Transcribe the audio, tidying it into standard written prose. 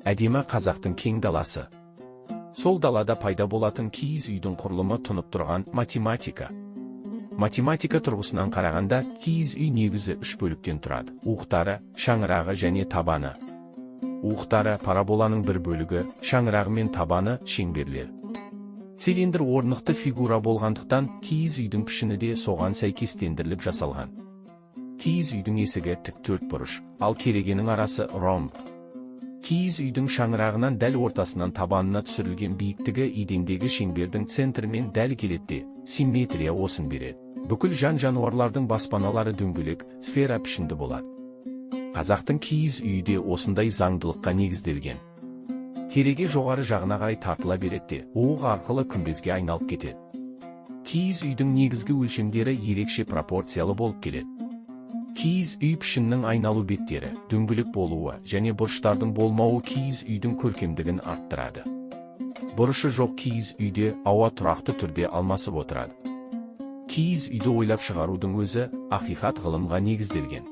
Әдемі қазақтың кең даласы. Сол далада пайда болатын киіз үйдің құрылымы тұнып тұрған математика. Математика тұрғысынан қарағанда, киіз үй негізі үш бөліктен тұрады: уықтары, шаңырағы және табаны. Уықтары параболаның бір бөлігі, шаңырағы мен табаны шеңберлер. Цилиндр орнықты фигура болғандықтан, киіз үйдің пішіні де соған сәйкестендіріліп жасалған. Киіз үйдің есігі тік төрт бұрыш, ал керегенің арасы ромб. Киіз үйдің шаңырағынан дәл ортасынан табанына түсірілген биіктігі едендегі шеңбердің центрімен дәл келеді, симметрия осын береді. Бүкіл жан-жануарлардың баспаналары дөңгелек, сфера пішінді болады. Қазақтың киіз үйі де осындай заңдылыққа негізделген. Кереге жоғары жағына қарай тартыла береді де, уық арқылы күмбезге айналып кетеді. Киіз үйдің негізгі өлшемдері ерекше пропорциялы болып келеді. Киіз үй пішінінің айналу беттері, дөңгелек болуы және бұрыштардың болмауы киіз үйдің көркемдігін арттырады. Бұрышы жоқ киіз үйде ауа тұрақты түрде алмасып отырады. Киіз үйді ойлап шығарудың өзі ақиқат ғылымға негізделген.